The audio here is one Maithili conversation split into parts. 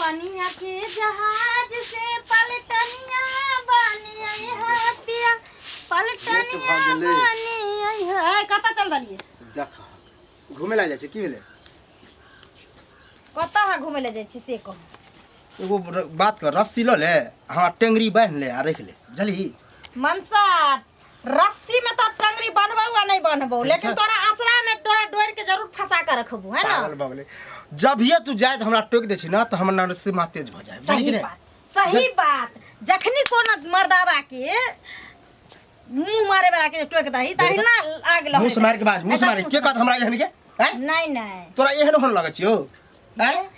पनिया के जहाज से पलटनिया बनी अइहा पिया लेट पलटनिया भऽ गेलै। बनी अइहा। कतऽ चल देलियै? देख, घुमे ला जाइ छै की भेलै? कतऽ अहाँ घुमै लए जाइ छी से कहू। एगो बात कर, रस्सी लऽ ले, हमरा टेंगरी बान्हि ले आ राखि ले, बुझलही? मनसा, रस्सी में तो टंगरी बनबौ आ नहीं बनबौ, लेकिन तोरा आंचरा में तोरा डोर के जरूर फंसा के रखबू है ना। पागल भऽ गेलै। जभिये तू जाइत हमरा टोकि दै छी ना तऽ हमर नरसिम्हा तेज भऽ जाइ, बुझली सही कि नहि? बात, सही बात। जखनी कोनो मर्दावा के मुंह मारे वाला के टोक दही त ना आग लग मुँह से मारि के बाज, मुँह से मारि के कहत हमरा एहन के हैं? नहीं नहीं। तोरा एहन होन लगै छियौ हैं?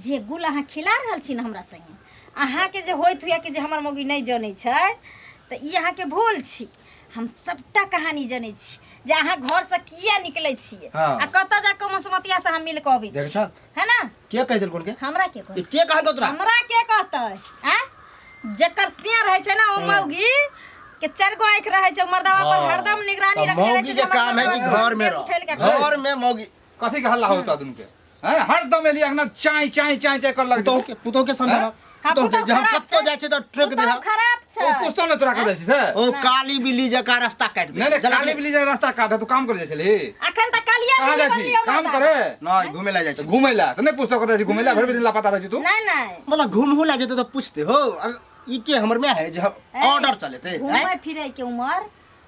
जे गुल अहाँ खिला रहल छी ने हमरा संगे, अहाँके जे होइत हुए कि जे हमर मौगी नहि जनै छै, तऽ ई अहाँके भूल छी। हम सबटा कहानी जनै छी जे अहाँ घरसँ किया निकलै छियै आ कतऽ जा कऽ मसमतिया से हम मिल कऽ अबै देखै छी छ है ना? के कहि देलकौन के? हमरा के कहतै? ई के कहलकौ तोरा? हमरा के कहतै? आँय, जेकर सिया रहै छै ने ओ मौगी के चारि गो आँखि रहै छै, ओ मर्दावा पर हरदम निगरानी तऽ रखने रहै मौगी छै के जे हमर काम है कि मर्दावा घर में पेट रह उठेलकै घर। घर में मौगी। कथी के हल्ला होता दुनू के हैं? हरदम एली अंगना चाय चाय चाय चाय कर लग। पुतोह के, पुतोह के समझाबा। हाँ, पुतोह के पुतोह जे हम खराब कतौ छै। जाइ छै तऽ टोकि दे। पुतोह खराब छै। ओ पुछतो ने तोरा कर जाइ छै से? ओ काली बिल्ली जकाँ रास्ता काटि दे। नहीं नहीं, काली बिल्ली जे रास्ता काटे तू काम कर जाइ छली। अखन तऽ कालिया कहाँ बिल्ली जाइ छी बनलियौ काम मर्दावा। करे? नहीं, घूमे ला जाइ छै। घूमै ला तऽ नहीं पुछतो कतऽ जाइ छी घूमै ला, भरि दिन लापता रहै छी तू। नहीं नहीं। मतलब घूमहू ला जेतै तऽ पूछते हो, ई के हमर माय है जे ऑर्डर चलेतै? हैं? घूमै फिरै के उमर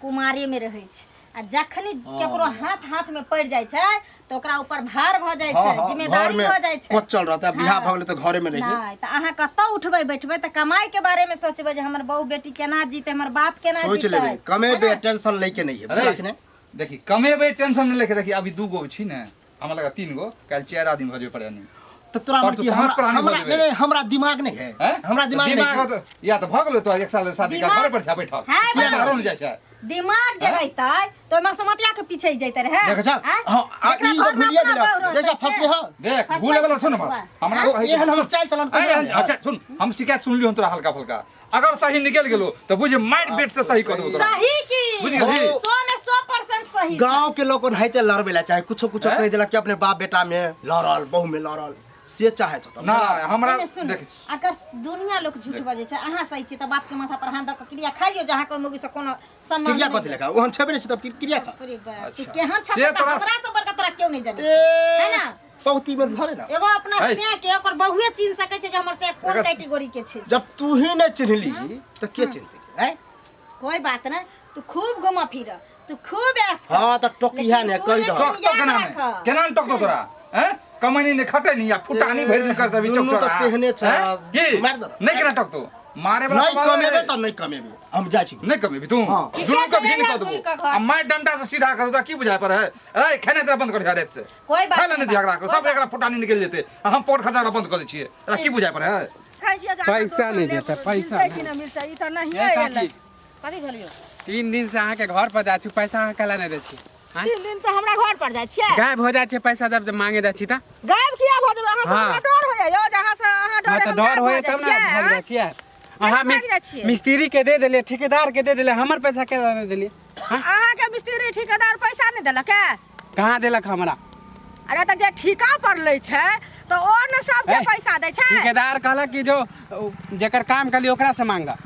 कुमारे में रहै छै आ जखनी केकरो हाथ हाथ में पड़ि जाइ छै तऽ ओकरा ऊपर भार भऽ जाइ छै, घर जिम्मेदारी में भऽ जाइ छै। कोचल रहता, बियाह भऽ गेलै तऽ घरे में रहियै। नहि तऽ अहाँ कतऽ उठबै बैठबै तऽ कमाई के बारे में सोचबै जे हमर बहू बेटी केना जीतै, हमर बाप केना सोच जीतै। लेबै, कमेबै, टेंशन लैके नहीं है, अरे, बुझलक ने? देखी, कमेबै टेंशन नहीं लेके। देखी, अभी दू गो छी ने, हमरा लगा तीन गो, काल्हि चारि आदमी भऽ जेबै परेशानी। तऽ तोरा परसू की पाँच हमरा प्राणी हमरा भऽ जेबै। नहीं, नहीं, हमरा दिमाग नहीं है। हैं? हमरा दिमाग नहीं दिमाग है। तऽ या तऽ भऽ गेलै तोरा एक साल शादी के दिमाग- घरे पर छै बैठल। हाँ, किया बाबा। घरो नहि जाइ छै? दिमाग जे रहितै तऽ ओहिमे समतिया के पीछे जैते रहे। देखै छ? आँय? हाँ, आ जेकरा ई तऽ घरमे भूलिए अपना गेलै। बहू रहतै जैसा से। फंसबे हँ। देख, फंसबै भूले वाला छै सुन बउआ। हमरा ओ, कहै छै- एहन हमर चाल चलन ऐ, कहियो नहि। अच्छा सुन, हम शिकायत सुनलियो हन तोरा हल्का फुल्का, अगर सही निकल गेलो तऽ बुझ मारि पेट से सही कऽ देबो तोरा। सही की? बुझि गेलही? 100 में 100% सही। गांव के लोग ओनाहिते लड़बे ला चाहे, कुछो कुछो हैं? कहि देलक कि अपने बाप बेटा में लड़ल, बहू में लड़ल, से चाहत होता। ना हमरा नहि, सुन, देख, अगर दुनिया लोग झूठ बजै छै, अहाँ सही छी तऽ बाप के माथा पर हाथ दऽ कऽ क्रिया खाइयो जे अहाँ कोइ मौगी से कोनो सम्मान क्रिया नहि। कथी लेखा? ओहन छेबे नहि छै तब क्रिया खा। बाप रे बाप, तू अच्छा। केहन छह से से तोरा- हमरा से बड़का तोरा केओ नहि जनै ए, छै, है ना? पौती में धरे ना। एगो अपना है। से के ओकर बहुए चिन्ह सकै छै जे हमर से कोन एकर- कैटेगरी के छै। जब तू ही नहीं चिन्हली तो के चिन्हते हैं? कोई बात ना, तू खूब घुमा फिर, तू खूब ऐश कर। हाँ, तऽ टोकिया लेकिन ने, तू कहि एक दह। टोक दिन तो याद केना राख। नहि केना नहि टोकतो तोरा हैं? कमैनी नहि खटैनी आ फुटानी भरि दिन करतै दुनू चौक तऽ चौरा। तेहने छ। हैं? की मारि दह। नहि केना टोकतो मारे वाला नहीं सवाल कमेबे है। तऽ नहीं कमेबे, हम जाइ छी। नहीं कमेबी तू? हाँ। दुनू के ठीके भीन छै, कऽ देबो घुरि कऽ घर। आ मारि डंडा से सीधा कर देबो, की बुझाय पर है? अरे खेनाइ तोरा बंद कर दिया राति से। कोई बात खाय ला नहीं नहि दिया एकरा, कोई सब एकरा फुटानी निकलि जेतै आ हम पोट खर्चा बंद कऽ दै छियै, एकरा की बुझाय पर है? खाइ छियै जाके पैसा दोसर नहि लेब, देतै, पैसा मिलतै कि नहि। नहि मिलतै, ई तऽ नहिए ए एलै। काकी, कथी भेलियौ? 3 दिन से अहाँके घर पर जाइ छी, पैसा अहाँ कैला नहि दै छी? आँय? 3 दिन से हमरा घर पर जाइ छियै? गायब हो जाइ छै पैसा जब जब मांगे जाइ छी तऽ। गायब किया भऽ जेबै? अहाँ से हाँ। हमरा डर होइए यौ, जे अहाँ से अहाँ हाँ डरे तऽ हम डर गायब होइए भऽ जाइ तब ने छियै, भागि आँय? जाइ छियै। अहाँ भागि जाइ छियै? मिस्त्री के दे देलियै, ठेकेदार के दे देलियै, हमर पैसा केना नहि देलियै? हाँ? अहाँके मिस्त्री ठेकेदार पैसा नहि देलक है? कहाँ देलक हमरा? अरे तऽ जे ठीका पर लै छै तऽ ओ ने सबके ए, पैसा दै छै। ठेकेदार कहलक कि जो जेकर काम कली ओकरा से मांगा।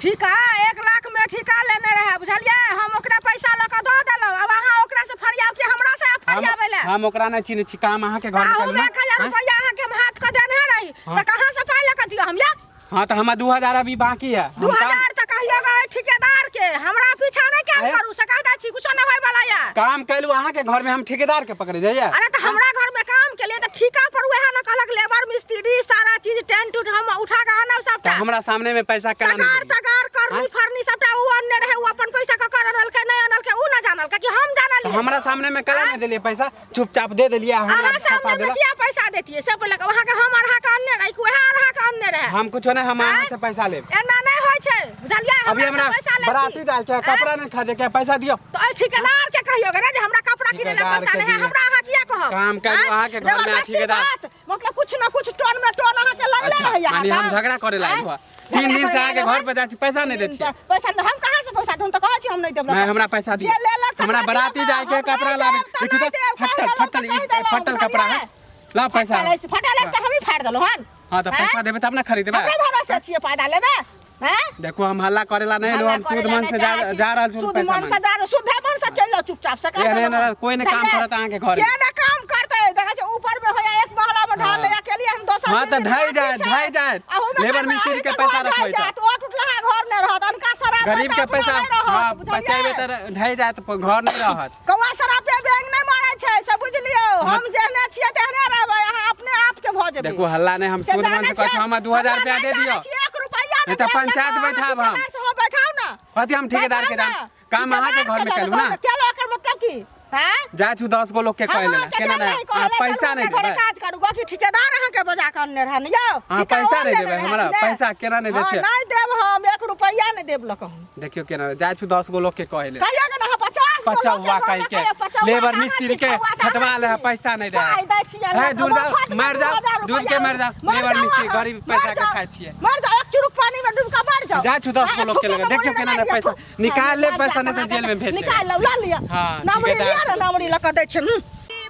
ठीका 1 लाख में ठीका लेने रहे, बुझलियै? हम ओकरा पैसा लऽ कऽ दऽ देलहुँ, आब अहाँ ओकरा से फरियाब कि हमरा से हम फरियाबै लए? हम ओकरा नहि चिन्है छी, काम अहाँके घर में ताहू कलू में ना। 1000 हाँ? रुपैआ अहाँके हम हाथ कऽ देने रही, हाँ। तऽ कहाँ से पाइ लऽ कऽ दियौ हम या? हाँ तऽ हमरा 2000 अभी बाकी है। दू हम काम हजार तऽ कहियो गए ठेकेदार के, हमरा पीछा नहि काम अरे। करू से कहि दै छी, कुछो नहि होय वाला या। काम कैलू अहाँके घर में, हम ठेकेदार के पकड़े जाइए? अरे तऽ हमरा घर में काम के लिए तऽ ठीका पर वएह ने कहलक लेबर मिस्त्री सारा चीज टेंट उंट हम उठा के आनब तऽ सबटा। हमरा सामने में पैसा केना नहि तगार देलियै? तगार करनी हाँ? फरनी सबटा उ अनने रहे, उ अपन पैसा ककर अनलकै नहि अनलकै उ न जानलकै कि हम तऽ जानलियै। हमरा सामने में केना नहि देलियै पैसा? चुपचाप दे देलियै हमरा अहाँ फंसा सामने में देलक। किया पैसा देतियै से बोलक, अहाँके हम अढ़ा के अनने रही कि वएह अढ़ा के अनने रहे? हम कुछो नहीं, हम अहाँ आँय? से पैसा लेब। एना नहीं होइ छै, बुझलियै? अभी हमरा हमरा से पैसा लै छी। बराती जाय के है, कपड़ा नहीं खरीदे के है, पैसा दियो। तऽ एहि ठेकेदार के कहियो ने जे हमरा कपड़ा किनै लए ठेकेदार पैसा के नहीं है, दियै। हमरा अहाँ किया कहब? काम करू आँय? अहाँके घर में जबरदस्ती ठेकेदार। बात, मतलब कुछ न कुछ टोन में टोन अहाँके लगले अच्छा, रहैया माने हम हरदम। झगड़ा करे लायक आँय? हुआ। 3 दिन से अहाँके घर पर जाइ छी, पैसा नहि दै छियै। पैसा नहि, हम कहाँ से पैसा देब? हम तऽ कहै छी हम नहि देब। नहीं, हमरा पैसा दियौ। जे लेलक तकरा हमरा दियौ बराती ने, जाय के हम कपड़ा नहि लाबे। देब तऽ देखियौ नहि तऽ देब, फटल कहि देलहुँ फटल तऽ ई कहि देलहुँ, फटल कपड़ा है। बुझलियै? लाउ पैसा। फटल अछि, फटल अछि तऽ हमही फाड़ि देलहुँ हन। हाँ तऽ पैसा देबै तब ने खरीदबै। हमरे भरोसे छियै फायदा लेबै हैं? देखो हम हल्ला करेला नहीं हल्ला हम शुद्ध करेला मन नहि से जा चाहै छी। जा रहल छी शुद्ध पैसा मन से मांगे। जा रहल, शुद्धे मन से चलि जाउ चुपचाप से एहन एहन कोई नहि काम करत अहाँके घर में। के नहि काम करतै? देखै छै ऊपर में होया एक महला में ढाल ले अकेले हम दोसर हाँ, तऽ बिल्डिंग ढहि बाकी जायत, छै। ढहि जायत। अहूमे लेबर करबै, मिस्त्री अहींके के पैसा घर ढहि रखबै तऽ। जायत, ओ टुटलाहा घर नहि रहत, अनका शराब गरीब के तऽ अपना पैसा नहि रहत, हाँ बुझलियै? बचेबै तऽ ढहि जायत घर नहि रहत। कौआ शराब पे बैंक नहि मारै छै से बुझलियौ। हम जेहने छियै तेहने रहबै, अहाँ अपने आप के भऽ जेबै। देखो हल्ला नहीं हम से शुद्ध मन जानै से कहै छी छियै, हमरा 2000 हमरा रुपया नहि दे जानै दियौ। छियै, एक रुपैआ नहि तऽ देब, पंचायत अहाँ बैठाब हम। ठेकेदार से हो बैठाउ ना। कथी हम ठेकेदार के बैठाउ जान ना। काम अहाँके घर में ठेकेदार के केलहुँ ना। जान, केलहुँ एकर मतलब की हैं? जाइ छी 10 गो लोग के हम कहि लेला अहाँके केना जान नहि नहि अहाँ कहले, पैसा चलू नहि अपने घरे देबै। काज करू गो कि ठेकेदार अहाँके बजा कऽ अनने रहै ने यौ? अहाँ ठिका पैसा ओ नहि लेने देबै रहै हमरा कि ने? पैसा केना नहि दै हाँ, छियै? नहि देब हम, एक रुपैआ नहि देब लऽ हम। देखियौ केना जाइ छी 10 गो लोग के कहि ले कहियो के ना 50 गो लोग के पचौआ घर कहि में के कहियो, पचौआ लेबर कहाँ मिस्त्री छी, के पौआ तऽ खटवा अहाँ ले छी। पैसा नहि दे पाइ दै छियै हे लऽ दूर कऽ, जाओ मुफ्त में मर जाओ 2000 डूब के रुपैआ। मर जाओ मर लेबर जाओ मिस्त्री अहाँ, गरीब मर पैसा के जाओ। खाइ छियै। मर जाओ, एक चुरुक पानी में डूब के मर जाओ। जाइ छी 10 गो लोग के थूके लगे देखियौ मरे केना नहि नहि पैसा थूक। निकाल ले हाँ, पैसा नहि तऽ जेल में भेज देब। निकाल लो, लऽ लिअ। हाँ, नमरी ठेकेदार। लिअ ने, नमरी लऽ कऽ दै छै।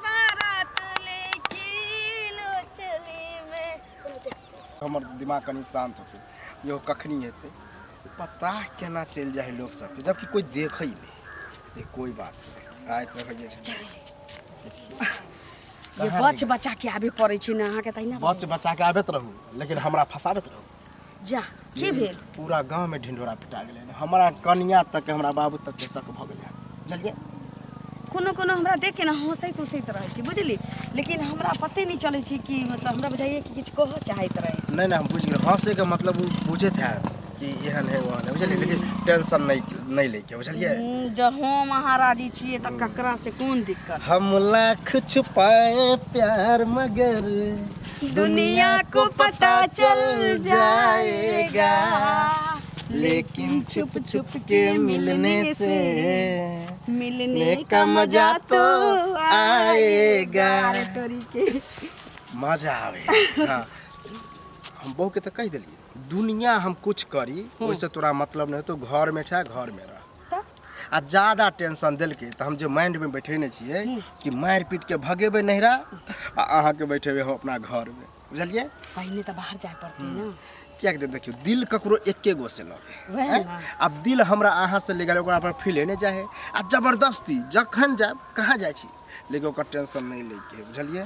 बारात लेके लो चली मैं। हमर दिमाग कनि शान्त होतै यो कखनी हेतै पता केना चलि जाइ है लोक सबके जबकि कोइ देखै नहि। ये कोई बात नहि आइ तऽ होइए छै। ये बच बचा के आबे पड़ै छै ने अहाँके तहिना। बच बचा के आबैत रहू लेकिन हमरा फंसाबैत रहू। जा की भेल? पूरा गाँव में ढिंढोरा पिटा गेलै हन। हमरा कनिया तक हमरा बाबू तक के शक भऽ गेलै हन, बुझलियै? कोनो कोनो हमरा देख के ने हँसैत उसैत रहै छै बुझली, लेकिन हमरा पते नहि चलै छै कि मतलब हमरा बुझाइए कि किछु कहऽ चाहैत रहै। नहि नहि हम बुझि गेलहुँ। हँसैके मतलब ओ बुझैत हैत कि एहन है ओहन है, बुझलियै? लेकिन टेंशन नहि नहि लैके, बुझलियै? जब हम अहाँ राजी छियै तऽ ककरा से कोन दिक्कत? हम लाख छुपाए प्यार मगर दुनिया को पता चल जाएगा, लेकिन छुप छुप के मिलने से मिलने का मजा तो आएगा। अरे तोरी के मजा आवे। हाँ हम बहू के तऽ कहि देलियै दुनिया हम कुछ करी ओहिसँ तोरा मतलब नहि तो घर में छै घर में रह। आ ज्यादा टेंशन देलकै तऽ हम जे माइंड में बैठेने छियै कि मारि पीट के भगेबै नैहरा आ अहाँके बैठेबै हम अपना घर में, बुझलियै? पहिने तऽ बाहर जाय पड़तै ने। किएक तऽ देखियौ दिल ककरो एके गो से लगे वएह हैं? ने। आब दिल हमरा अहाँ से ले गेल ओकरा पर फीले नहि जाइ है आ जबरदस्ती जखन जायब कहाँ जाइ छी, लेकिन ओकर टेंशन नहि लैके है, बुझलियै?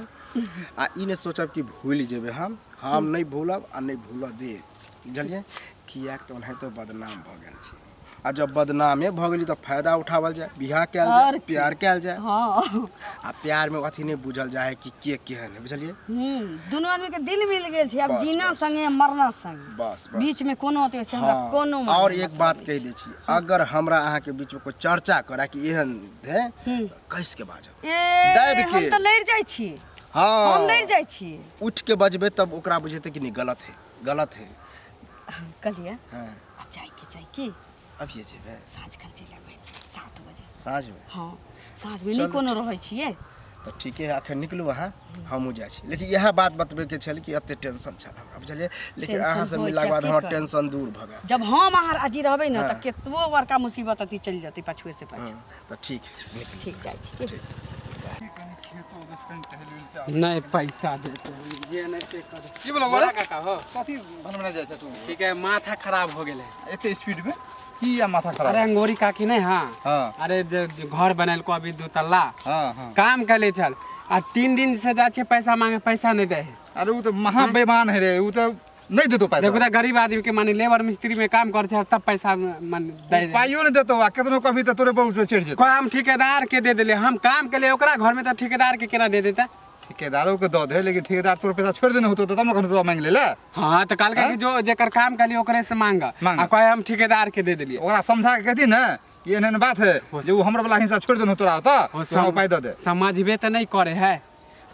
आ ई नहि सोचब कि भूलि जेबै हम नहि भूलब आ नहि भूलऽ देब, बुझलियै? किएक तऽ ओनाहितो बदनाम भऽ गेल छी आ जब बदनामे भऽ गेली तऽ फायदा उठावल जाय, बियाह कयल जाय, आओर की? प्यार कयल जाय। हाँ आ प्यार में अथी नहीं बुझल जाय है कि के केहन है, बुझलियै? दुनू आदमी के दिल मिल गेल छै, अब बस, जीना बस। संगे मरना संगे, बस बस बीच में कोनो अथी से हमरा हाँ, कोनो और मतलब एक बात नहीं। कहि दै छी, अगर हमरा अहाँके बीच में कोई चर्चा करे कि एहन है कैस के बाजब ए, दाबि के। हम तऽ लड़ि जाइ छी। हाँ हम लड़ि जाइ छी। उठ के बजबै तब ओकरा बुझेतै कि नहीं गलत है, गलत है। कहलियै हाँ आब जाइके चाही की? अब ये जेबै साँझ खन चलि अयबै 7 बजे। साँझ में? हाँ साँझ में नहि चलू। कोनो रहै छियै तऽ ठीके है, अखन निकलू अहाँ, हमहूँ जाइ छी। लेकिन इएह बात बतबैके छल कि एते टेंशन छल हमरा, बुझलियै? लेकिन टेंशन अहाँसँ होइ मिललाके छै, बाद की हमर करब? टेंशन दूर भऽ गेल। जब हम अहाँ राजी रहबै ने हाँ। तऽ केतबो बड़का मुसीबत अथी चलि जेतै पाछुए से पाछू। हाँ, तऽ ठीक है, निकलू। ठीक जाइ छी। ठीक। नहीं पैसा देते जे नहीं ते कर। की बोला बोला काका हो कथी भनभना जाइ छै तू? ठीक है माथा खराब हो गेल है। एते स्पीड में की या माथा खराब? अरे अंगोरी काकी नहीं हाँ। हाँ। अरे जे घर बनल को अभी 2 तल्ला। हाँ, हाँ। काम कर छल आ 3 दिन से जा छै पैसा मांगे पैसा नहीं दे है। अरे उ तो महा बेईमान है रे, उ तो नहीं देतो पैसा। देखो तो गरीब आदमी के माने लेबर मिस्त्री में काम कर छै तब पैसा मन दे दे। पाइयो नहीं देतो आ केतनो कभी तो तोरे बहुत चढ़ जेतो। कोई हम ठेकेदार के दे देले, हम काम के लिए ओकरा घर में तो ठेकेदार के केना दे देता? ठेकेदारों के दऽ दे, लेकिन ठेकेदार तोर पैसा छोड़ देने होतो तब न कखनो तोरा मांग लेले। हाँ तो काल के जो जेकर काम कली ओकरे से मांगा मांगा। आ कहे हम ठेकेदार के दे देलिए। ओकरा समझा के कहती न कि एहन एहन बात है जे उ हमरा वाला हिस्सा छोड़ देने तोरा होता, ओ तो पाइ दऽ दे। समझबे तो नहीं करे है,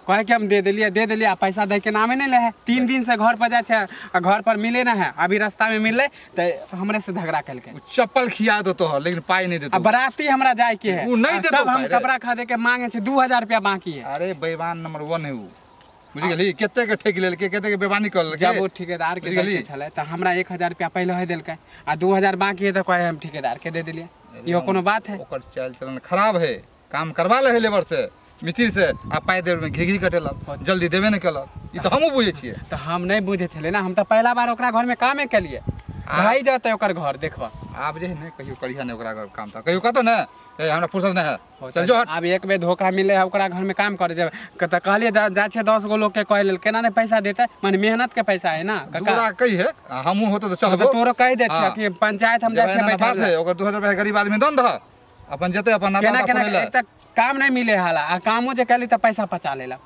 कहे कि हम दे देलिए दे देलिए आ पैसा दे के नामे नहीं ले है। 3 दिन से घर पर जाए छै आ घर पर मिले ना है, अभी रास्ता में मिलले तो हमरे से झगड़ा कलके। उ चप्पल खिया दो तोहर लेकिन पाइ नहीं देतो। आ बराती हमरा जाए के है, उ नहीं देतो तब हम पाइ रे। कपड़ा खरीदे के मांगे छै 2000 रुपया बाकी है। अरे बेईमान नंबर 1 है उ, बुझ गेली? कते के ठेक लेलके, कते के बेईमानी कर लेलके। जब वो ठेकेदार के बुझ गेली? देलके छलै तऽ हमरा 1000 रुपया पहिले ही देलकै आ 2000 बाकी है तऽ कहे हम ठेकेदार के दे देलियै। इहो कोनो बात है? ओकर चाल चलन खराब है, काम करवा ले है लेबर से मिस्त्री से आ पाइ देवे में घिघरी कटेलक, जल्दी देबे नहीं केलक। ई तऽ हमहूँ बुझै छियै। तऽ हम नहि बुझै छलियै ने, हम तऽ पहिला बार ओकरा घरमे कामे केलियै। भइ जेतै ओकर घर देखबऽ। आब जे है ने कहियो करिहा नहि ओकरा घर काम, तऽ कहियो कहतौ ने ए हमरा फुर्सत नहि है, चल जो हट। आब एक बेर धोखा मिले है ओकरा घरमे काम करे जेबै तऽ कहलियै जाइ छियै 10 गो लोकके कहै लेल, केना नहि पैसा देतै, माने मेहनत के पैसा है ना काका। दूरा कही है, हमहूँ होतौ तऽ चलबो। तऽ तोरो कहि दै छियै हाँ। कि पंचायत हम जे जाइ भाई छियै एना बैठै बात लए। है, ओकर 2000 रुपया गरीब आदमी दऽ ने दह, अपन जेतै अपन नाता केना उता केना पुरै लए। एक तऽ काम नहि मिले हाला, आ कामो जे कैली तऽ पैसा पचा लेलक।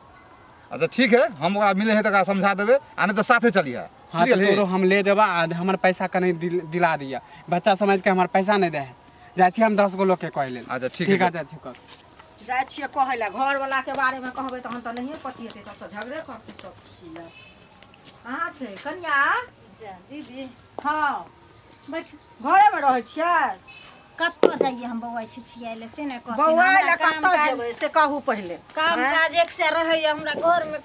अच्छा ठीक है, हम ओकरा मिले है तऽ ओकरा समझा देबै, आ नहि तऽ साथे चलिहे। हाँ तऽ तोरो हम ले जेबा, आ हमर पैसा कनि दिला दिअ, बच्चा समझ के हमर पैसा नहि दे है। जाइ छी हम 10 गो लोकके कहै लेल। अच्छा ठीक ठीक है, है, जाइ छी कह। जाइ छियै कहै लए, घरवला के बारेमे कहबै तहन तऽ नहिए पतिएतै, तब तऽ झगड़े करतै सब चीज लए। अहाँ छै कनिया? दीदी। हँ। बैठू। घरेमे रहै छियै? कतऽ जाइए हम बौआ छिछियाइ लए से नहि कहथिन। बौआ हमरा लए काम कतऽ काज जेबै से कहू पहिले। काम आँय? काज एक से रहैए, हमरा घरमे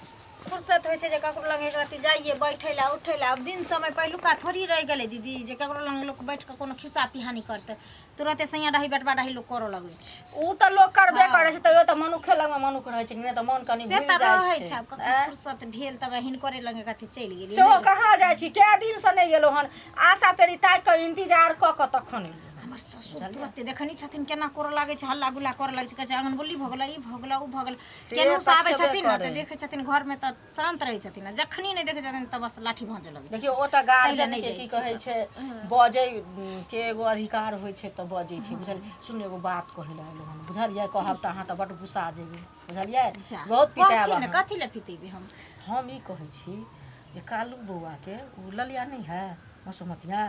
फुर्सत होइ छै जे ककरो लग एक रत्ती जाइए बैठै लए उठै लए। आब दिन समय पहिलुका थोड़ी रहि गेलै दीदी जे ककरो लग लोक बैठ कऽ कोनो खिस्सा पिहानी करतै, तुरते सैया डाही बेटबा डाही लोक करऽ लगै छै। ओ तऽ लोक करबे करै छै, तैयो तऽ मनुखे लगमे मनुख रहै छै कि नहि, तऽ मन कनि से भूलि तऽ जाइ रहै छै। छै। आब कखनो आँय? फुर्सत भेल तब हिनकरे लग एक रत्ती चलि गेली। सेहो कहाँ जाइ छी, कए दिनसँ नहि गेलहुँ हन, आशा पेरी ताकि कऽ इंतजार कऽ कऽ तखन एलियै। हमर ससुर तुरते देखनी छथिन केना करऽ लागै छै, हल्ला गुल्ला करऽ लागै छै, कहै छै आँगन बोली भऽ गेलै, ई भऽ गेलै, ओ भऽ गेलै। केनहु से तऽ आबै छेबे छथिन ने तऽ करै। देखै छथिन घरमे तऽ शान्त रहै छथिन, आ जखनी नहि देखै छथिन तऽ बस लाठी भाँजऽ लगै छै। देखियौ ओ तऽ ताहि लए गार्जियन नहि के जाइ की छी। कहै छै, बजै के एगो अधिकार होइ छै तऽ बजै छै, बुझलियै। सुन एगो बात कहै लए एलहुँ हन, बुझलियै, कहब तऽ अहाँ तऽ बड्ड गुस्सा जेबै, बुझलियै, जा, बहुत पिटायब कहथिन ने, अहाँ। कथी लए पितेबै हम? हम ई कहै छी जे कालू बौआके ओ ललिया नहि है मसुमतिया,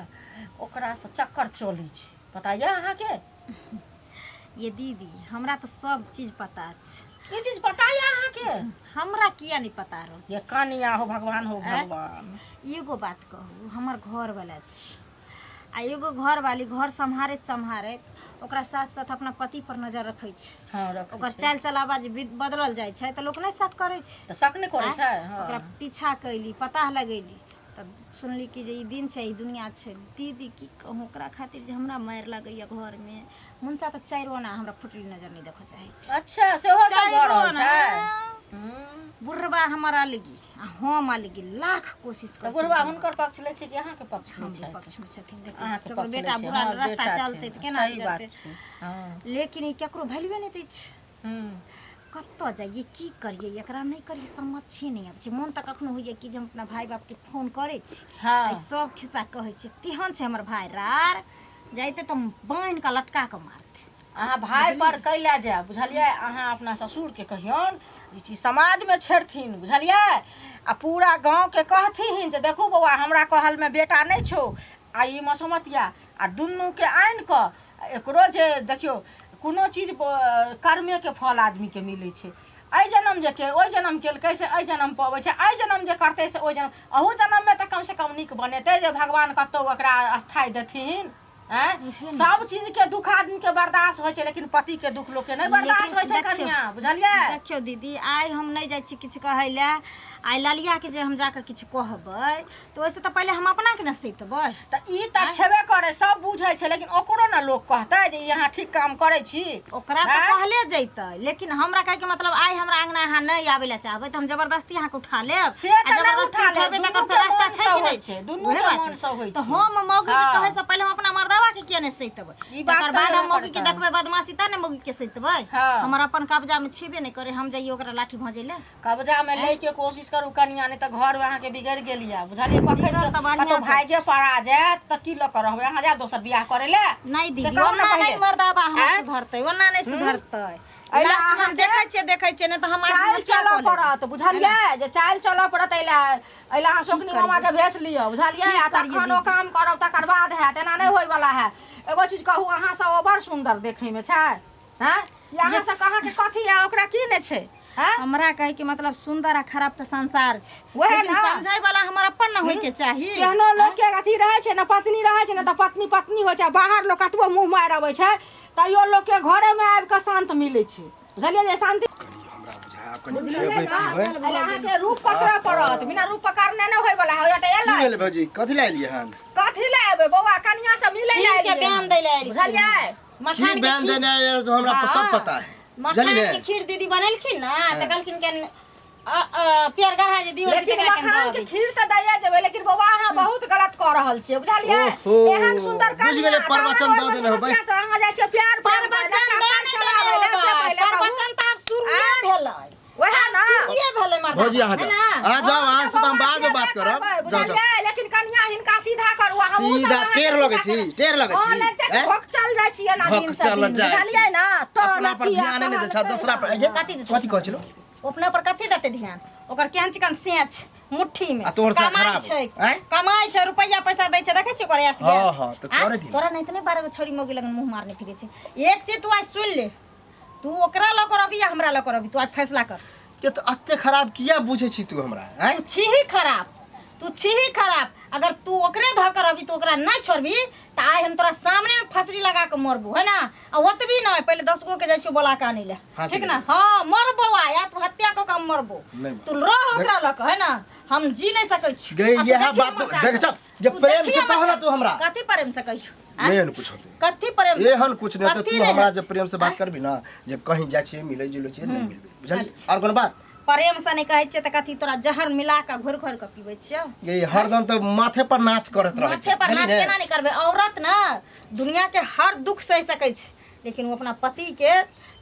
ओकरासँ चक्कर चलै छै, पता यऽ अहाँके? ये दीदी हमरा तऽ सब चीज पता छै। ई चीज पता यऽ अहाँके? हमरा किया नहि पता रहत? ये कनिया हो भगवान हो भगवान। एगो बात कहू, हमर घरवाला छी आ एगो घरवाली घर सम्हारैत सम्हारैत ओकरा साथ साथ अपना पति पर नजर रखै छै। हाँ, रखै ओकर छै। चालि चलावा जे बदलल जाइ छै तऽ लोक नहि शक करै छै? तऽ शक नहि करै छै। हाँ। ओकरा पीछा कैली, पता लगैली तब सुनली कि जे ई दिन छै, ई दुनिया छै। दीदी की कहूँ, ओकरा खातिर जे हमरा मारि लगैया घरमे, मुनसा तऽ चारि आना हमरा फुटली नजर नहि देखऽ चाहै छै। अच्छा सेहो सब भऽ चारि रहल आना। छै। बुढ़बा हमर अलगी आ हम अलगी, लाख कोशिश तऽ करै छी। बुढ़बा हुनकर पक्ष लै छै कि अहाँके पक्ष लै हमरे छै? पक्षमे छथिन। देखियौ अहाँके केकरो पक्ष लै बेटा छै। बुरा हाँ, रास्ता बेटा चलतै छै। तऽ केना सही बात बिगड़तै? छै। हाँ। लेकिन ई केकरो वैल्यूए नहि दै छै। हूँ। कतऽ जाइए, की करिए, एकरा नहि करिए, समझे नहि आबै छै। मोन तऽ कखनो होइए कि जे हम अपना भाय बापके फोन करै छी। हाँ। आ सब खिस्सा कहै छी, तेहन छै हमर भाय रार, जाइते तऽ बान्हि कऽ लटका कऽ मारतै। अहाँ भाय पर कैला जायब, बुझलियै? अहाँ अपना ससुरके कहियौन ई चीज समाजमे छेड़थिन, बुझलियै, आ पूरा गाँवके कहथिन जे देखू बौआ हमरा कहलमे बेटा नहि छौ आ ई मसोमतिया, आ दुनूके आनि कऽ एकरो जे देखियौ कोनो चीज कर्मेके फल आदमीके मिलै छै। एहि जनम जे के ओहि जनम केलकै से एहि जनम पबै छै, एहि जनम जे करतै से ओहि जनम, अहू जनममे तऽ कमसँ कम नीक बनेतै जे भगवान कतहु ओकरा स्थायी देथिन। आँय, सब चीजके दुःख आदमीके बर्दाश्त होइ छै, लेकिन पतिके दुःख लोकके नहि बर्दाश्त होइ छै कनिया, बुझलियै? देखियौ दीदी, आइ हम नहि जाइ छी किछु कहै लए, आइ ललियाके जे हम जाकऽ किछु कहबै तऽ ओहिसँ तऽ पहिले हम अपनाके ने सैतबै। तऽ ई तऽ छेबे करै, सब बुझै छै, लेकिन ओकरो ने लोक कहतै जे ई अहाँ ठीक काम करै छी। ओकरा तऽ कहले जैतै, लेकिन हमरा कहैके मतलब आइ हमरा अंगना अहाँ नहि आबै लए चाहबै तऽ हम जबरदस्ती अहाँके उठा लेब? से तऽ आ नहि जबरदस्ती उठा लेब, उठेबै तकर दुनूके फेर रास्ता मोनसँ छै कि होइ नहि छै, छै? दुनूके उएह बात मोनसँ ने। होइ तऽ छै। हम मौगीके हाँ। कहैसँ पहिले हम अपना मर्दाबाके किया नहि सैतबै? ई बात तकर तऽ बाद हम हेबे मौगीके करतै। देखबै बदमाशी तब ने मौगीके सैतबै। हाँ। हमर अपन कब्जामे छेबे नहि करै, हम जइयै ओकरा लाठी भँजै लए? कब्जा में लै के कोशिश करू कनिया, नहीं तऽ घर में अहाँके बिगड़ि गेल यऽ, बुझलियै? पकड़ि बिगड़ल के तऽ बढ़िआँ कतौ से भाइजे पड़ा जायत तऽ की लऽ कऽ रहबै? अहाँ जायब दोसर बियाह करै लए? नहीं से दीदी, कहू ने ओना पहिले। नहीं मर्दाबा हमर आँय? सुधरतै, ओना नहीं सुधरतै। एहि लए लास्ट में हम अहाँके देखै छियै, देखै छियै, नहि तऽ हम चालि आत्महत्या चलऽ कऽ लेबै। पड़त, बुझलियै? जे चालि चलऽ पड़त, एहि लए एहि लए अहाँ शोकनी मामा के भेज लिअ, बुझलियै? आ तखन ओ काम करब तकर बाद हैत, एना नहि होय वाला है। एगो चीज कहू, अहाँ सब ओ बड़ सुन्दर देखै में छै, हैं? यहाँ से अहाँके कथी है, ओकरा की नहि छै? हैं? हमरा कहै के मतलब सुंदर आ खराब तऽ संसार छै, वएह लेकिन ना। समझै वाला हमर अपन न होय के चाही। केहनो लोक के अथी रहै छै ने, पत्नी रहै छै ने, तऽ पत्नी पत्नी होइ छै। बाहर लोक कतबो मुँह मारि अबै छै तैयो लोक के घरे में आबि कऽ शान्त मिलै छै, बुझलियै? जे शान्ति कनी हमरा बुझाय कनी खेबै पीबै। एहि अहाँके रूप पकड़ऽ पड़त, बिना रूप पकड़ने नहि होय वाला होय। तऽ की एलै भेलै भौजी, कथी लए एलियै हन? कथी लए एबै बौआ, कनिया से मिलै लए खीर के एलियै बयान हन। दै लए एलखिन। बुझलियै? मखान की के बयान खीर देने आयल तो हमरा सब पता है, मखान बुझलियै के ने? खीर दीदी बनेलखिन ना तऽ कहलखिन के प्यार गढ़ा जे दियो लेकिन मखान के खीर तऽ दैये जेबै, लेकिन बौआ अहाँ बहुत गलत कऽ रहल छियै, बुझलियै? ओहो, एहन सुन्दर बुझि गेलियै, प्रवचन दऽ देने होबै। समस्या तऽ अहाँ जाइ छियै प्यार प्रेम करय लए, प्रवचन चक्कर चलाबै लए, से पहिले कहू। प्रवचन तऽ आब शुरू आँय? भेलै। वएह ना। शुरुए भेलै मर्दाना, भौजी अहाँ है जाउ, ना? अहाँ जाउ, अहाँ से तऽ हम बाद में बात करब। जाउ जाउ। बुझलियै? लेकिन कनिया हिनका सीधा करू, आ हमहूँ सब सीधा अहाँके टेढ़ लगै सीधा छी, करब। टेढ़ लगै हँ, छी, लगिते छी, ऐं? भोकचल जाइ छियै ना दिन से भोकचल दिन, जाइ छी। बुझलियै ना? तऽ अपना पर नथिया, ध्यान नहि दै तहन छ, दोसरा पर। कथी देतै? कथी कहै छलो? अपना पर कथी देतै ध्यान? ओकर केहन चिकन सेच मुट्ठी में आ तोहर से कमाइ खराब छै, आँय? कमाइ छै, रुपैआ पैसा दै छै, देखै छियै ओकर ऐश हँ, गैस। हँ, तऽ आँय? करै दिही। तोरा नहि तऽ नहि 12 गो छौड़ी मौगी लगन मुँह मारने फिरै छै। एक चीज तू आइ सुनि ले, तू ओकरा लऽ कऽ रहबी या हमरा लऽ कऽ रहबी, तू आज फैसला कर। के तऽ एते खराब किया बुझै छी तू हमरा, आँय? तू छीही खराब, तू छीही खराब। अगर तू ओकरे धऽ कऽ रहबी, तू ओकरा नहि छोड़बी तऽ आइ हम तोरा सामने में फसरी लगा कऽ मरबू, है ना? आ ओतबी नहि, पहिले 10 गो के जाइ छियौ बोला कऽ आनै लए, फांसी ठीक ना? लगा। हाँ, मरबो आइ, आत्महत्या कऽ कऽ हम मरबो। नहि मरबो। तू रह ओकरा लऽ कऽ, है ना? हम जी नहि सकै छी। गे, आ तू इएह देखी बात हमर तो- काज। देख छौ, जे तू प्रेम देखी से हमर कहला काज। तू हमरा। कथी प्रेम से कहियो? आँय? नहि एहन कुछ होतै। कथी प्रेम से? एहन कुछ नहीं होतै। कथी तू नहि हमरा हेतै? जे प्रेम से बात करबी ना, जे कहीं जाइ छियै मिलै जुलै छियै, नहि मिलबै, बुझलियै? आओर कोनो बात? प्रेम से नहि कहै छियै तऽ कथी तोरा जहर मिला कऽ घोरि घोरि कऽ पीबै छियौ? ये हरदम तऽ माथे पर नाच करैत रहै छै। माथे पर नाच बुझलियै ने? केना नहि करबै? औरत ने दुनिया के हर दुख सहि सकै छै, लेकिन ओ अपना पति के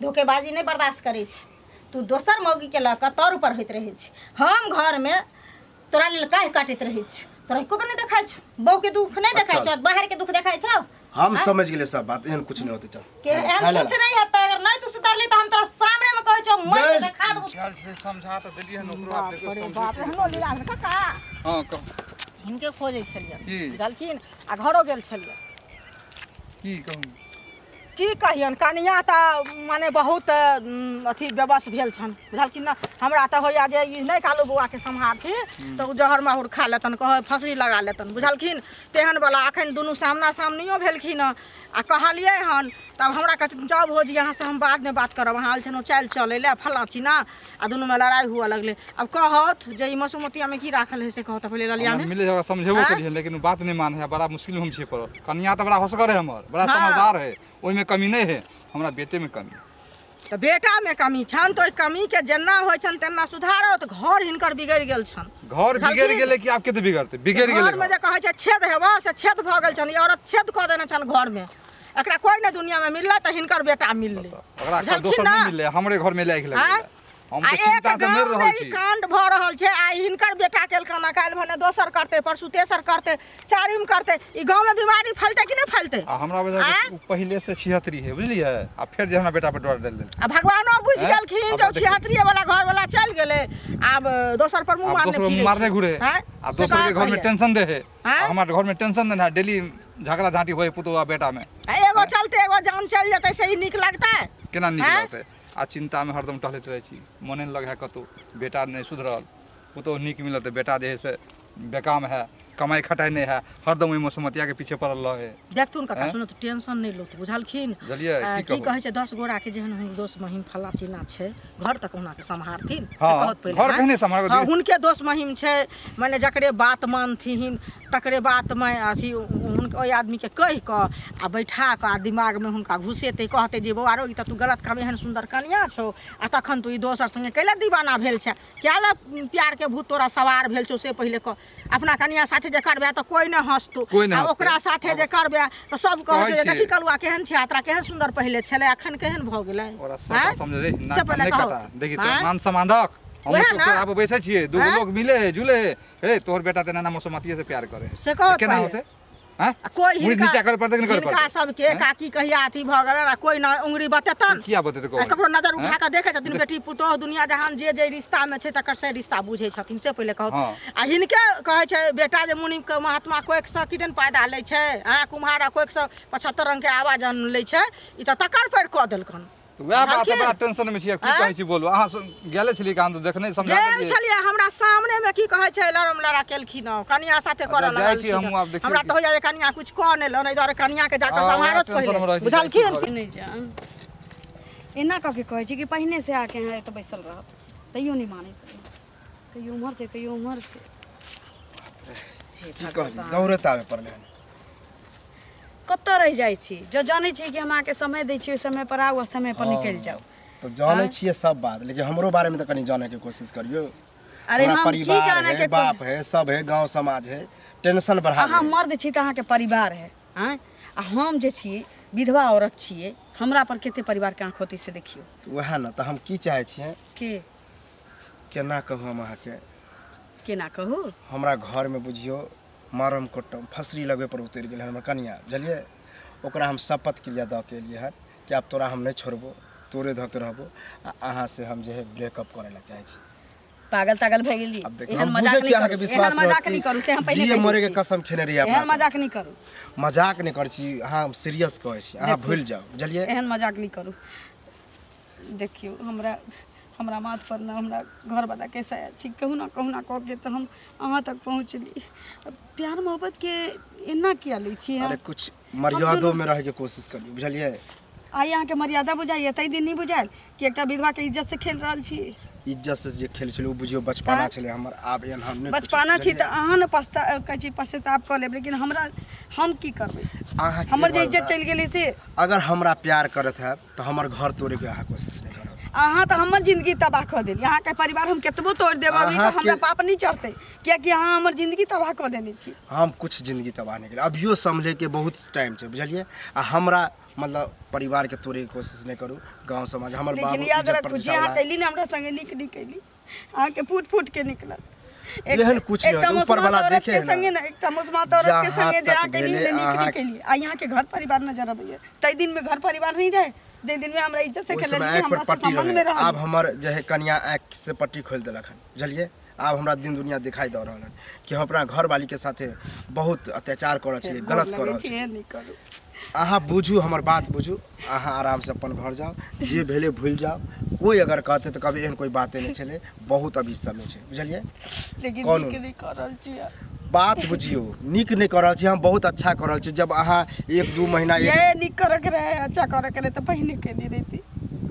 धोखेबाजी नहि बर्दाश्त करै छै। तू दोसर मौगी के लऽ कऽ तोर ऊपर होइत रहै छै, हम घरमे तोरा लेल काहि काटैत रहै छी, तोरा एको बेर नहि देखाइ छौ। बहू के दुख नहि देखाइ छौ, बाहर के दुख देखाइ छौ? हम समझ गेलियै सब बात, एहन कुछ नहि होतै, चल। के एहन कुछ नहीं हेतै? अगर नहि तू सुधरली तऽ हम तोरा सामने मे कहै छौ, मर के देखा देबौ। ख्याल से समझा तऽ देलियै हन ओकरो, आब देखियौ समझै बाप रे, हमरो लीला भेल काका। हँ, कहू। हिनके खोजै छलियै। की? बुझलखिन? आ घरो गेल छलियै। की कहू? की कहियन, कनिया तऽ माने बहुत अथी बेबस भेल छनि, बुझलखिन ने? हमरा तऽ होइए जे ई नहि कालू बौआके सम्हारथिन तऽ ओ जहर माहुर खा लेतनि, कहै फँसरी लगा लेतनि, बुझलखिन? तेहन बला एखन दुनू सामना सामनियो भेलखिन हँ आ कहलियै हन तब हमरा कहै छथिन, जाउ भौजी, अहाँसँ हम बादमे बात करब। अहाँ आयल छलहुँ चालि चलै लए फल्लाँ चिन्ना, आ दुनूमे लड़ाइ हुअ लगलै। आब कहत जे ई मसुमतियामे की राखल है, से कहत पहिले ललियामे। मिले जगह समझेबो आँय? करियै, लेकिन बात नहि मानै है। बड़ा मुश्किल हम छियै पड़ल। कनिया तऽ बड़ा होशगर है हमर, बड़ा हाँ। समझदार है, ओहिमे कमी नहि है, हमरा बेटेमे कमी। तऽ बेटामे कमी छनि तऽ ओहि कमीके जेना होइ छनि तेना सुधारो, तऽ घर हिनकर बिगड़ि गेल छनि। घर बिगड़ि गेलै कि आब कते बिगड़तै? बिगड़ि गेलै। घरमे जे कहै छै छेद हेबऽ, से छेद भऽ गेल छनि। ई औरत छेद कऽ देने छनि घरमे। एकरा कोइ नहि दुनियामे मिललै तऽ हिनकर बेटा मिललै। ओकरा बुझलखिन दोसर ना? नहि मिललै, हमरे घरमे लागि आँय? लगलै। हम आ तऽ एक चिंता से मरि गाममे रहल ई छी। कांड भऽ रहल छै, आइ हिनकर बेटा केलकन, काल्हि भने दोसर करतै, परसू तेसर करतै, चारिम करतै। ई गाँवमे बीमारी फैलतै कि नहि फैलतै? आ हमरा वजह आँय? ओ पहिले से छिहत्तरी है, बुझलियै? आ फेर जे हमरा बेटा पर डर डालि देलकै। आ भगवानो बुझि आँय? गेलखिन आब जे ओ देखियौ। छिहत्तरीये वाला घर वाला चलि गेलै, आब दोसर पर मुँह आब मारने दोसर फिरै मारने छै। घुरे। आँय? आ से दोसर के कहाँ घर में कहियै? टेंशन दे है, आँय? आ हमरा घर में टेंशन देने है, डेली झगड़ा झांटी होए पुतोह आ बेटा में। आ एगो चलते एगो जान चलि जेतै, से ई नीक लगतै? केना नीक आँय? लगतै? आ चिंता में हरदम टहलैत रहै छी, मोने नहि लगै है कतहु। बेटा नहि सुधरल, पुतोह नीक मिलल तऽ बेटा जे है से बेकाम है, कमाइ खटाइ नहि है, हरदम ओहि मसोमतिया के पीछे पड़ल रहे। देखथुन काका। आँय? सुनू तऽ, टेंशन नहि लौथ, बुझलखिन? बुझलियै? की की कहू? कहै छै, 10 गोरा के जेहन हुन दोस्त महिम फल्लाँ चिल्लाँ छै, घर तक हुनाके सम्हारथिन से हाँ, कहत पहिले, घर आँय? कहने सम्हारब। हाँ, हुनके दोस्त महिम छै, मने जकरे बात मानथिन तकरे बातमे अथी हुनका ओहि आदमीके कहि कऽ आ बैठा कऽ आ दिमागमे हुनका घुसेतै, कहतै जे बौआ रौ, ई तऽ तू गलत काम, एहन सुन्दर कनिआँ छौ आ तखन तू ई दोसर सङ्गे कैला दीवाना भेल छै, किया लए प्यारके भूत तोरा सवार भेल छौ, से पहिले कह। अपना कनिया साथे जे करबे तऽ कोइ नहि हँसतौ, कोइ नहि आ हँसतै। ओकरा साथे जे करबे तऽ सब कहै छै जे कहै देखी छियै। कलुआ केहन छै, आ तोरा केहन सुन्दर पहिले छलै, अखन केहन भऽ गेलै। ओकरा सब आँय? समझ रे से नाक पहिले नहि कहू। कटा देखी तो आँय? मान सम्मान रख। हम वएह चौक ना। चौराहा पर बैसै छियै, दूगो आँय? लोग मिले है जुले है, हे तोहर बेटा तऽ नाना मसोमतिये से प्यार करे है। से कहत तऽ केना पहिले। होतै? आँय? आ कोइ मुड़ी हिनका नीचा करे पड़तै कि नहि करे हिनका पड़तै? सबके आँय? काकी कहिया अथी भऽ गेलै आ कोइ न उंगरी बतेतन। किया बतेतै आ कोइ? ककरो नजर उठा आँय? कऽ देखै छथिन? बेटी पुतोह दुनिया जहान जे जे रिश्तामे छै तकर से रिश्ता बुझै छथिन, से पहिले कहू। हाँ। आ हिनके कहै छै बेटा जे मुनिके महात्मा कोखिसँ किदन पैदा लै छै, आँ कुम्हार आ कोखिसँ 75 रङ्गके आवाज लै छै, ई तऽ तकर पर कऽ देलकन। तऽ वएह बात है, बुझलखिन? बड़ा टेंशन में छियै। की आँय? कहै छी बोलू, अहाँ गेले छलियै कहाँ तऽ देखने समझा गेल देलियै। छलियै, हमरा सामने में की कहै छै लड़म लड़ा केलखिन हँ, कनिया साथे करऽ अच्छा, जाइ छी लगलखिन हमहूँ आब देखियौ हमरा की- तऽ होइया जे कनिया कुछ कऽ नहि लन, एहि दुआरे कनिया के जाकऽ हँ, वएह सम्हारत टेंशन पहिले, मे रहै छी, बुझलखिन? जाइ छी। नहि जान, एना कऽ के कहै छी कि पहिने से आके अहाँ एतऽ बैसल रहब, तैयो नहि मानैत रहै, कहियो उम्हर से कहियो उम्हर से। की कहली, दौड़ैत आबे पड़लै हन। कतऽ रहि जाइ छी? जँ जनै छी कि हम अहाँके समय दै छी, ओहि समयपर आउ आ समयपर निकलि जाउ। तऽ जानै छियै सब बात, लेकिन हमरो बारेमे तऽ कनि जानैके कोशिश करियौ। अरे हमरा हम की परिवार जानै है, के बाप है, सब है, गांव समाज है, टेंशन बढ़ा अहाँ दे। मर्द छी तऽ अहाँके परिवार है, आँय, आ हम जे छी विधवा औरत छियै, हमरा पर कते परिवारके आँख होतै से देखियौ। वएह ने, तऽ हम की चाहै छियै के केना कहू हम अहाँके? केना कहू? हमरा घरमे बुझियौ मारम कोटम फसरी लगबै पर उतरि गेल हमर कनिया, बुझलियै? ओकरा हम शपथ क्रिया दऽ के एलियै हन कि आब तोरा हम नहि छोड़बो, तोरे धऽ के रहबो, आ अहाँ से हम जे है ब्रेकअप करै लए चाहै छी। पागल तागल भए गेली? आब देखियौ, एहन हम मजाक बुझै छी नहि अहाँके करू, विश्वास एहन मजाक रहत नहि कि करू, से हम पहिले जिए कहि दै मरे के छी। कसम खेने रहियै एहन अपना सब। मजाक नहि करू। मजाक नहि करै छी, अहाँ हम सीरियस कहै छी, अहाँ भूलि जाउ, बुझलियै? एहन मजाक नहि करू। देखियौ, हमरा हमरा माथ पर ने हमरा घरवला के साया छी, कहुना कहुना कऽ के तऽ हम अहाँ तक पहुँचली। प्यार मोहब्बत के एना किया लै छी अरे अहाँ? कुछ मर्यादो में रहैके कोशिश करियौ, बुझलियै? आइ अहाँके मर्यादा बुझाइए, ताहि दिन नहि बुझायल कि एकटा विधवाके इज्जत से खेल रहल छी? इज्जत से जे खेल छलै ओ बुझियौ बचपना छलै हमर, आब एहन हम नहि कुछ, बचपना छी तऽ बुझलियै? अहाँ ने पछता कहै छी, पश्चाताप कऽ लेब, लेकिन हमरा हम की करबै? अहाँके हमर एक जे बात इज्जत बता- चलि गेलै से। अगर हमरा प्यार करत हैब तऽ हमर घर तोड़ैके अहाँ कोशिश नहि करब। अहाँ तऽ हमर जिंदगी तबाह कऽ देली। अहाँके परिवार हम केतबो तोड़ि देब अभी तऽ अहाँके- हमरा पाप नहि चढ़तै, कियाकि अहाँ हमर जिंदगी तबाह कऽ देने छी। हम कुछ जिंदगी तबाह नहि केलियै, अभियो सम्हलैके बहुत टाइम छै, बुझलियै? आ हमरा मतलब परिवारके तोड़ैके कोशिश नहि करू, गाँव समाज हमर लेकिन बाबू याद इज्जत रखू, जे प्रतिष्ठा अहाँ वाला। कैली ने हमरा संगे, नीक नहि कैली, अहाँके फूट फूट के निकलत। एहन कुछ नहि एकटा होतै, ऊपर मुसलमान वाला औरत देखे के है ना। संगे ने, एकटा मुसलमान औरत के जहाँ संगे जे तक अहाँ कैली भेलै, ने, नीक नहि अहाँ- कैली। आ अहाँके घर परिवार नजर अबैया, ताहि दिन में घर परिवार नहीं रहे जाहि दिन में हमरा इज्जत से ओहि खेलल समय कि आँखि पर हमरा से पट्टी संबंध रहे में रहल। आब हमर जे है कनिया आँखि से पट्टी खोलि देलक हन, बुझलियै? आब हमरा दिन दुनिया दिखाई दऽ रहल हन कि हम अपना घरवाली के साथे बहुत अत्याचार कऽ रहल छियै, गलत कऽ रहल छियै। एहन नहि करू। अहाँ बुझू, हमर बात बुझू, अहाँ आरामसँ अपन घर जाउ, जे भेलै भूलि जाउ। कोइ अगर कहतै तऽ कहबै एहन कोइ बाते नहि छलै, बहुत अभी समय छै, बुझलियै? लेकिन कोन? नीक नहि कऽ रहल छी। बात बुझियौ, नीक नहि कऽ रहल छी हम, बहुत अच्छा कऽ रहल छी। जब अहाँ एक दू महीना एक ये नीक करऽ के रहे, अच्छा करऽ के रहे तऽ पहिने केने रहिती,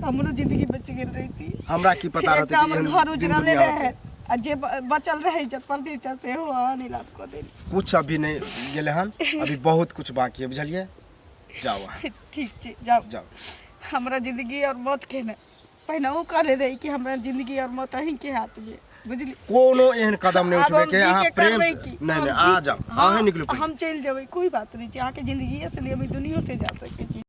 हमरो जिंदगी बचि गेल रहिती। हमरा की पता रहतै एकटा कि हमर एहन घर दिन उजड़ले दुनिया रहे होतै। आ जे बचल रहे इज्जत प्रतिष्ठा सेहो अहाँ नीलाम कऽ देली। कुछ अभी नहि गेलै हन, अभी बहुत कुछ बाकी है, बुझलियै? जाउ अहाँ। ठीक छै, जाउ। जाउ। हमरा जिंदगी और मौत के ने पहिने ओ कहले रही कि हमरा जिंदगी और मौत अहीं के हाथ में, बुझली? कोनो एहन कदम नहि आब हम उठबै के जी अहाँ के प्रेम करबै से की? नहि हम नहि जी आ जाउ, हाँ, अहें निकलू पहिले। हम चलि जेबै, कोई बात नहि छै। अहाँके जिंदगिए से लेबै, दुनियो से जा सकै छी।